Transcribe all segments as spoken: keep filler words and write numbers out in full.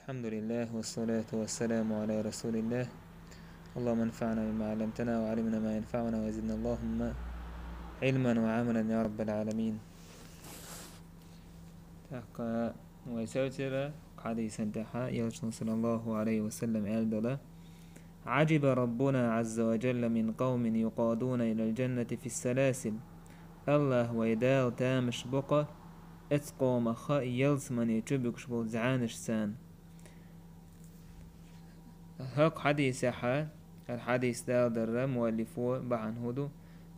الحمد لله والصلاة والسلام على رسول الله. اللهم انفعنا بما علمتنا وعلمنا ما ينفعنا وزدنا اللهم علما وعملا يا رب العالمين. ТӀаккха вай севцира хьадисан тӀехьа Элчано саллаллаху алейхи ва саллям аьлла дола: عجب ربنا عز وجل من قوم يقادون إلى الجنة في السلاسل. Аллах вай Дала тамаш бу-кха эцу къомах ялсамани чу буьгуш болу зӀенаш царна. ХӀокху хьадисехьа, хӀара хьадис даладарра муаллифо бахьана хӀун ду,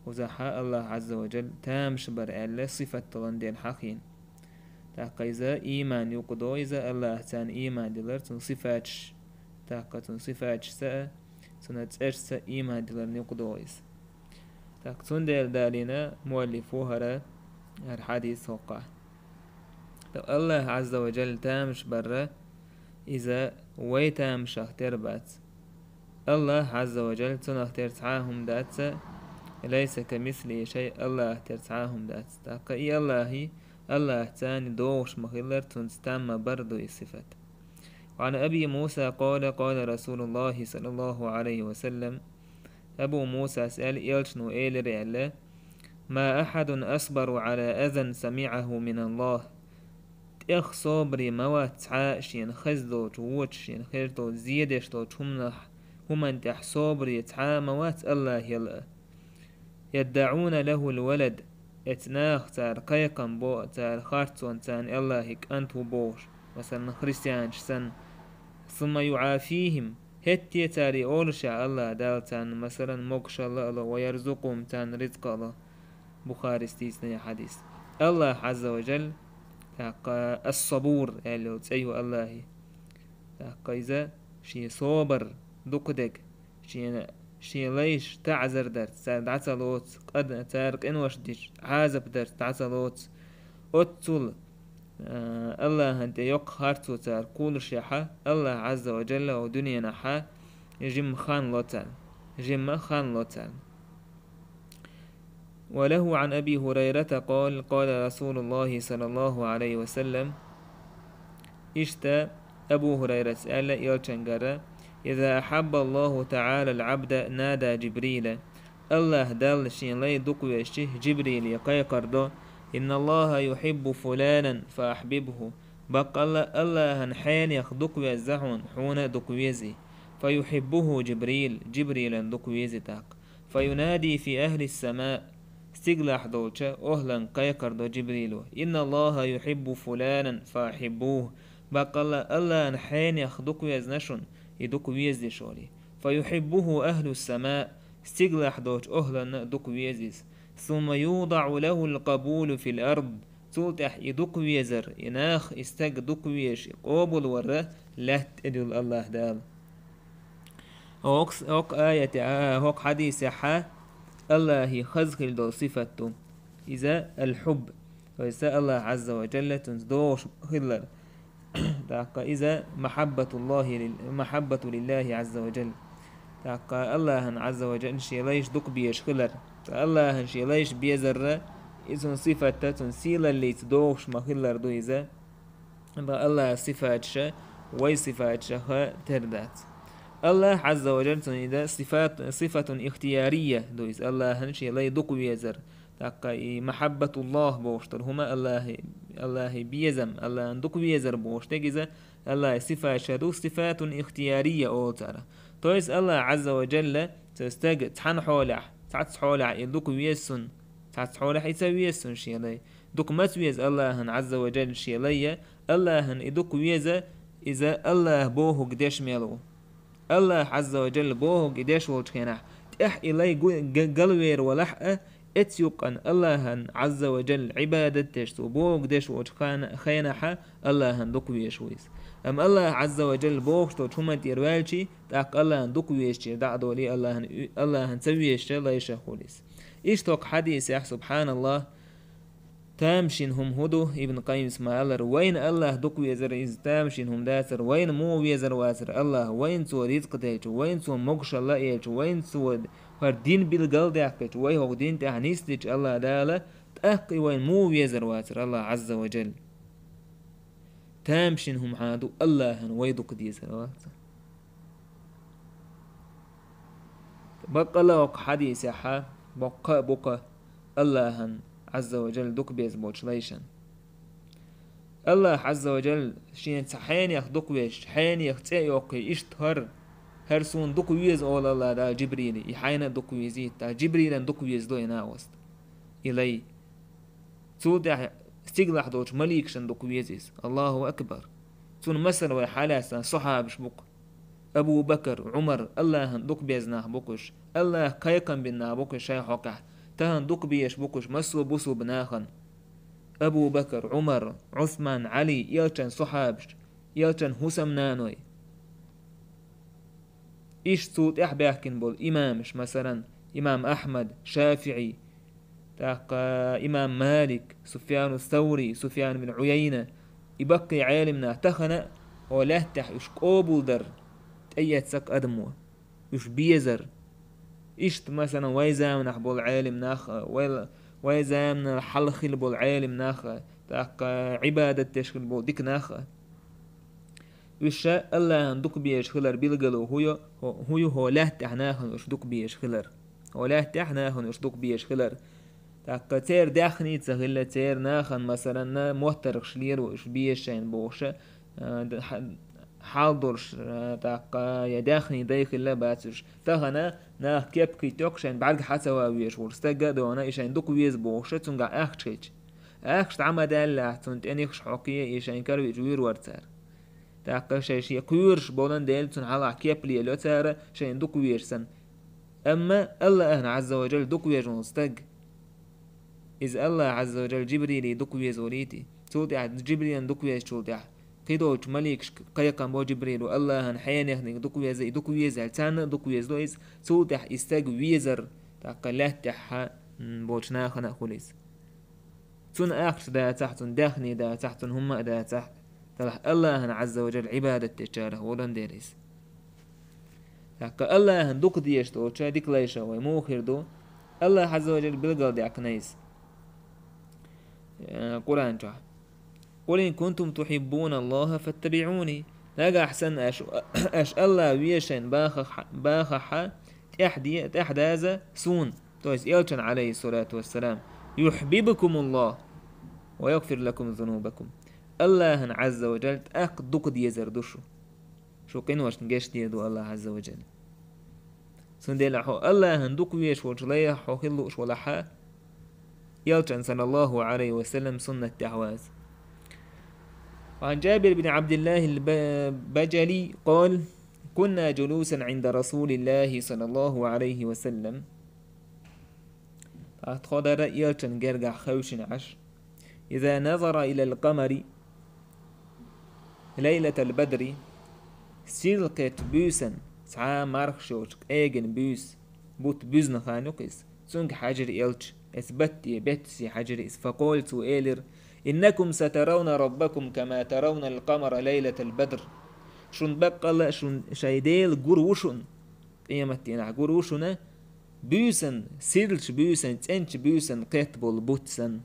кхузахьа Аллах Ӏазза ва Джалла тамаш бар аьлла сифат долан дела хьахийна. ТӀаккха иза ийман юкъадо, иза Аллах царна ийман дилар, цунна сифаташ, тӀаккха цунна сифаташца а, цунна цӀерашца а ийман диларна юкъадо иза. ТӀаккха цундела далийна муаллифо хӀара, хӀара хьадис хӀокхахь. Аллах Ӏазза ва Джалла тамаш барра, иза вай тамашах тера бац. Аллах Ӏазза ва Джалла цунах тера цхьа а хӀума дац, лайса камислихи шай, Аллах тера цхьа а хӀума дац. ТӀаккха и Аллахи, Аллах царна догӀуш ма хиллара, цунца там ма бар ду и сифат. وعن أبي موسى قال: قال رسول الله صلى الله عليه وسلم. Абу Мусас аьлла, Элчано элира аьлла: ما أحد أصبر على أذى سمعه من الله. ТӀех собаре ма вац цхьа а шена хеза долчу, вочу шена хеза долчу, зен деш долчу хӀуманах, хӀуманна тӀехь собаре цхьа а ма вац Аллахел а. يدعون له الولد. Эцу наха цара кхайкхам бо, цара харцонца царна Аллахе кӀант ву бохуш, масалан, христианаш санна. ثم يعافيهم. ХӀетте цара и олуш а Аллах Дала царна, масалан, могушалла а ло, ويرزقهم, царна рицкъа а ло. Бухарис дийцина и хьадис. Аллах Ӏазза ва Джалла, тӀаккха Ас-Сабур аьлла йолу цӀе ю Аллахе. ТӀаккха иза шен собар дукха дег, шен, шен лайш таӀзар дарца, цара дӀа ца лоцу, къа-, цара къинош дича, Ӏазап дарца дӀа ца лоцу. Оццул, а, Аллахьан тӀе йоккха харцо цара кхуллушехьа, Аллах Ӏазза ва Джалла ву дуьненахьа жимма хан ло царна. Жимма хан ло царна. وله عن أبي هريرة قال: قال رسول الله صلى الله عليه وسلم. Иштта Абу Хурайрас аьлла Элчангара: إذا أحب الله تعالى العبد نادى جبريل. Аллах Далла шен лай дукха везчи Джибриле кхайкхар до: إن الله يحب فلانا فأحببه. Баккъалла Аллахьан хьенех дукха везза хьуна, хьуна а дукха вези. فيحبه جبريل, Джибрилан дукха вези тӀаккха. فينادي في أهل السماء. Стигалахь долча охӀлан кхайкхар до Джибрило: إن الله يحب فلانا فأحبوه. Баккъалла Аллахьан хьенех дукха везна шуна, и дукха веза дешолий. فيحبه أهل السماء. Стигалахь долчу охӀланна а дукха веза иза. ثم يوضع له القبول في الأرض. Цул тӀаьхьа и дукха везар, и нах, и стаг дукха везаш, и къобалварра лаьтта тӀедуьллу Аллах Дала. ХӀокху, хӀокху аятехь, а, хӀокху хьадисехьа Аллахье хаза хила долу сифат ду. Иза аль-хьуб. То есть Аллах Ӏазза ва Джалла цунца догӀуш хиллар. ТӀаккха иза махьаббатуллахи лил-, махьаббату лиллахи Ӏазза ва Джалла. ТӀаккха Аллахьан Ӏазза ва Джалла шен лайш дукха безаш хилар. Ткъа Аллахьан шен лайш безарра, и цунна сифатта, цунна сийлаллица догӀуш ма хиллар ду иза. Ткъа Аллахьан сифаташа вай сифаташаха тера дац. Аллах Ӏазза ва Джалла цунна и да сифат, сифатун ихтиярия ду иза. Аллахьан шен лай дукха везар. ТӀаккха и махьаббатуллах бохуш долу хӀума Аллахьи, Аллахьи безам, Аллахьан дукха везар бохуш дерг иза, Аллахьи сифаташа ду, сифатун ихтиярия олу цара. То есть Аллах Ӏазза ва Джалла, цу стага цхьана хьолехь, цхьацца хьолехь и дукха веза цунна, цхьацца хьолехь и ца веза цунна шен лай. Дукха маца веза Аллахьан Ӏазза ва Джалла шен лай, Аллахьан и дукха веза, иза Аллах бохург деш мел ву. Аллах Ӏазза ва Джалла бохург и деш волчу хенахь, тӀехь и лай гу-, га-, галвер валахь а, эцу юккъан Аллахьан Ӏазза ва Джалла Ӏибадат деш, цо бохург деш волчу хана-, хенахьа Аллахьан дукха везаш ву иза. Амма Аллах Ӏазза ва Джалла бохуш долчу хӀуманна тӀера ваьлчий, тӀаккха Аллахьан дукха везачера дӀа а долий, Аллахьан, Аллахьан ца везачу лайшах хуьлу иза. Иштта хӀокху хьадисехь, субхьаналлах, тамашийна хӀума хӀун ду, Ибн Къаййимс ма-аллара, вайна Аллах дукха везар иза тамашийна хӀума дацара, вайна муха везар вацара Аллах, вайна Цо рицкъ делча, вайна Цо могушалла а элча, вайна Цо хӀара дин билгал а даьккхича, вай хӀокху дин тӀехь нисдича Аллах Дала, тӀаккха и вайна муха везар вацара Аллах Ӏазза ва Джалла. тамашийна хӀума хьан ду, АллахӀан вай дукха дезар вац. Баккъала оцу хьадисехьа боккха а бу-кх АллахӀан Ӏазза ва Джалла дукха беза болчу лайшан. АллахӀ Ӏазза ва Джалла шен цхьа хьенех дукха везча, хьенех цӀе а йоккхий, иштта хӀара, хӀара суна дукха веза олу АллахӀ Дала Джибриле, и хьайна а дукха везийта, Джибрилан дукха везадо и накъост, и лай. Цул тӀаьхьа стигалахь долчу маликашна дукха веза иза. АллахӀу акбар! Цунна масала вай хьалаьцна сахьабаш бу-кх. Абу Бакр, Ӏумар, АллахӀан дукха беза нах бу-кх уьш. АллахӀа кхайкхам бина нах бу-кх уьш шайн хьокъехь. Тахана дукха безаш бу-кх уьш массо а бусулба нахана. Абу Бакр, Ӏумар, Ӏусман, Ӏали, элчан сахьабаш, элчан хӀусамнаной. Иштта цул тӀаьхьа баьхкина болу имамаш, масалан, имам Ахьмад, ШафиӀи, тӀаккха имам Малик, Суфьяну Саври, Суфьян бин Ӏуяйна, и баккхий Ӏелим нах тахана а, хӀо лаьттахь уьш къобалдар тӀеэцна-кх адамо, уьш безар. Иштта, масалан, вай заманахь болу Ӏелим нах а, вай, вай заманал хьалха хилла болу Ӏелим нах а, тӀаккха Ӏибадат деш хилла болу дика нах а. Уьш ша АллахӀан дукха безаш хилар билгало хӀу ю, хӀу ю хӀо лаьттахь нахана уьш дукха безаш хилар. ХӀо лаьттахь нахана уьш дукха безаш хилар. ТӀаккха церан даьхний ца хилла, церан нахана, масалан, моттаргӀаш лело уьш безаш шайна бохуша, а, д-, хьа-, хьал долуш, а, тӀаккха я даьхний дай хилла бац уьш. Тахана нах кепкхий тӀекху шайн бӀаьрг хьа ца ван везаш волу стагга а дона, и шайн дукха веза бохуша, цуьнгахь ахча хилча. Ахча дӀа ма даьллехь, цунна тӀе нихаш хьокхий, и шайн каравича вуьйр вара цара. ТӀаккха шайн шен кхоьруш болан дела, цунна хьалха кеп лелайо цара, шайна дукха везаш санна. Амма АллахӀан Ӏазза ва Джалла дукха везаш волу стаг, иза АллахӀ Ӏазза ва Джалла Джибриле дукха веза волийти. Цул тӀаьхьа Джибрилан дукха везачул тӀаьхьа, кхидолчу маликашка кхайкхам бо Джибрило, АллахӀан хьенехниг дукха веза, и дукха веза аьлла, царна а дукха везадо иза. Цул тӀаьхьа и стаг везар, тӀаккха лаьттахьа, м, болчу нахана а хуьлу иза. Цунна ахча дацахь, цунна даьхний дацахь, цунна хӀумма а дацахь, делахь АллахӀан Ӏазза ва Джалла Ӏибадат дечарах волан дела иза. ТӀаккха АллахӀан дукха дезаш долча дика лайша вай муха хир ду? АллахӀ Ӏазза ва Джалла билгалдаьккхина иза, э, Къуръан чохь: «Къул ин кунтум тухьиббуна Аллаха фаттабиӀуни». Нагахь санна аша, аша АллахӀ везаш шайна бахахь-, бахахьа, тӀаьхьа де-, тӀаьхьадаза суна. То есть элчан, алейхиссалату вассалам: «Юхьбибкумуллах ва ягфир лакум зунубакум». АллахӀан Ӏазза ва Джалла тӀаккха дукха дезар ду шу. Шу къиношна гечдийр ду АллахӀ Ӏазза ва Джалла. Цундела хьо АллахӀан дукха везаш волчу лайх хьо хила лууш валахьа, элчан, саллаллаху алейхи ва саллам, суннат тӀехь ваза. وعن جابر بن عبد الله البجلي قال: كنا جلوسا عند رسول الله صلى الله عليه وسلم. Тхо дара элчан гергахь хевшина Ӏаш. إذا نظر إلى القمر ليلة البدر. Сирла кхетта буьйсан, цхьа а мархаш йолчу къегина буьйса, бутт буьзна хан ю-кх иза. Цуьнга хьаьжира элча, эс батте, беттасе хьаьжира иза. فقال, цо элира: «إنكم سترون ربكم كما ترون القمر ليلة البدر». Шун баккъала а шун шайн Дела гур ву шуна, къематдийнахь гур ву шуна, буьйсан, сирлачу буьйсан, цӀеначу буьйсан кхетта болу бутт санна.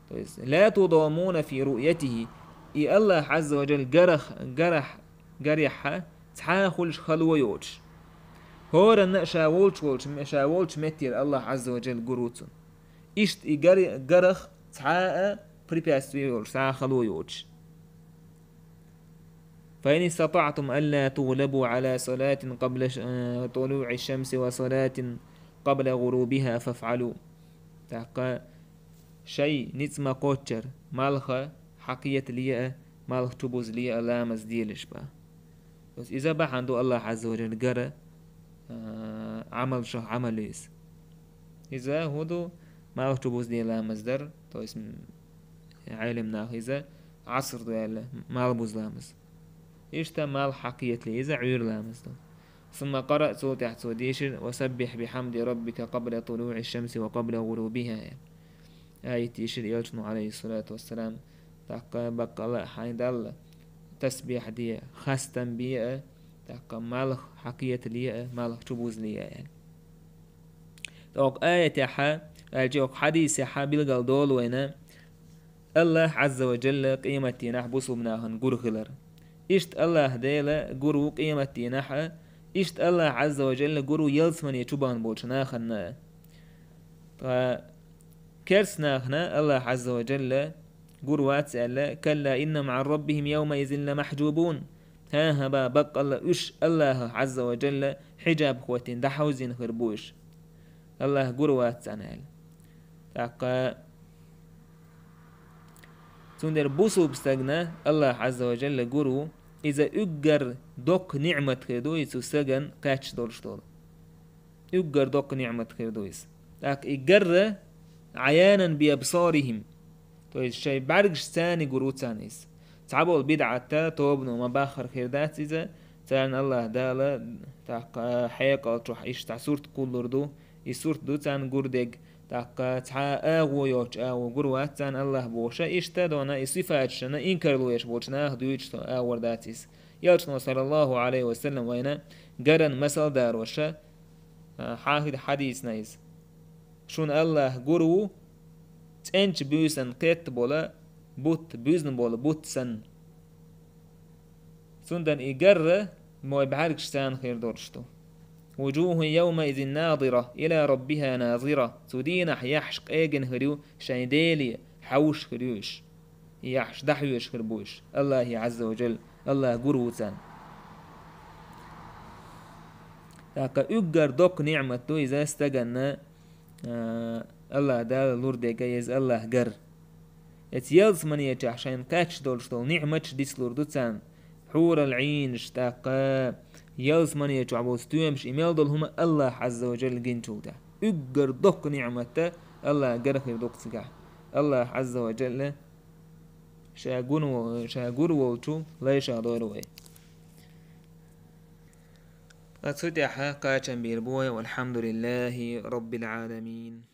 То есть, لا تضامون في رؤيته. И АллахӀ Ӏазза ва Джалла гарах-, гарахь-, гарехьа цхьа а хуьлуш хало йоцуш. ХӀоранна а ша волчу волчу, ша волчу меттера АллахӀ Ӏазза ва Джалла гур ву цунна. Иштта и гари-, гарах цхьа а препятствие йолуш, цхьа а хало йоцуш. فإن استطعتم ألا تغلبوا على صلاة قبل ش-، آه، طلوع الشمس وصلاة قبل غروبها فافعلوا. ТӀаккха шайн ницкъ ма кхоччура, малх хьакхетале а, малх чубузале а ламаз делаш бан. Иза бахьана ду АллахӀ Ӏазза ва Джалла гара, а, Ӏамал шух Ӏамал ю иза. Иза хӀун ду? Малх чубузале ламаз дар, то есть, м, Ӏелам наха иза Ӏаср ду аьлла, малх буза ламаз. Иштта малх хьакхетале иза Ӏуьйра ламаз ду. ثم قرأ, цул тӀаьхьа цо дийшира: «وسبح بحمد ربك قبل طلوع الشمس وقبل غروبها», аьлла. Аят дийшира элчано, алейхиссалату вассалам, тӀаккха баккъала а хьайн Далла тасбихь де, хастам бе а, тӀаккха малх хьакхетале а, малх чубузале а, аьлла. ТӀаккха аятехьа, аьлча, оха хьадисехьа билгал долу вайна, Аллахь Ӏазза ва Джалла къематдийнахь бусулба нахана гур хилар. Иштта Аллахь Дела гур ву къематдийнахь, иштта Аллахь Ӏазза ва Джалла гур ву ялсмане чу бахна болчу нахана. Ткъа керста нахана Аллахь Ӏазза ва Джалла гур вац аьлла: «Калла иннахум Ӏан раббихим явмаизин ламахьджубун». ХӀан-хӀа, баккъалла уьш Аллахьа Ӏазза ва Джалла хьиджаб хӀоттийна дӀахьовзийна хир бу уьш. Аллахь гур вац царна аьлла. ТӀаккха цундела бусулба стагана Аллахь Ӏазза ва Джалла гур ву, иза уггар доккха ниӀмат хир ду, и цу стагана кхаьчча долуш долу. Уггар доккха ниӀмат хир ду иза. ТӀаккха и гарра Ӏаянан биабсорихим, то есть шайн бӀаьргашца гур ву царна иза. Цхьаболу бидӀатта тобано ма-баххара хир дац иза, царна Аллахь Дала тӀаккха хьекъал чохь иштта цхьа сурт кхуллур ду, и сурт ду царна гур дерг, тӀаккха цхьа агӀо йоцучу агӀо гур вац царна Аллахь бохуша, иштта дона и сифаташна инкарло еш болчу наха дуьйцуш агӀор дац иза. Элчано, саллаллаху Ӏалайхи ва саллам, вайна гаран масал далоша, а, хьахид хьадийцина иза. Шуна Аллахь гур ву, цӀеначу буьйсанна кхетта болу бутт, буьзна болу бутт санна. Цундела и гарра мой бӀаьргашца хир долуш ду. Вуджухун явмаизин надира, ила раббиха назира. Цу дийнахь яхьаш къегина хир ю шайн Деле, хьовш хир ю уьш. Яхьаш дӀахьоьжуш хир бу уьш Аллахье Ӏазза ва Джалла, Аллахь гур ву царна. ТӀаккха уггар доккха ниӀмат ду иза стаганна, а, Аллахь Дала лур дерг иза Аллахь гар. Эца ялсманечохь шайна кхаьчча долуш долу ниӀматаш дицлур ду царна. Хьурал Ӏийнаш, тӀаккха ялсманечохь болу стоьмаш, и мел долу хӀума Аллахь Ӏазза ва Джалла гинчул тӀаьхьа. Уггар доккха ниӀматта Аллахь гар хир ду-кх цигахь. Аллахь Ӏазза ва Джалла ша гун во-, ша гур волчу лайша дойла вай. Ткъа цу тӀаьхьа кхачам бийр бу вай, валхьамдулиллахи раббил Ӏаламин.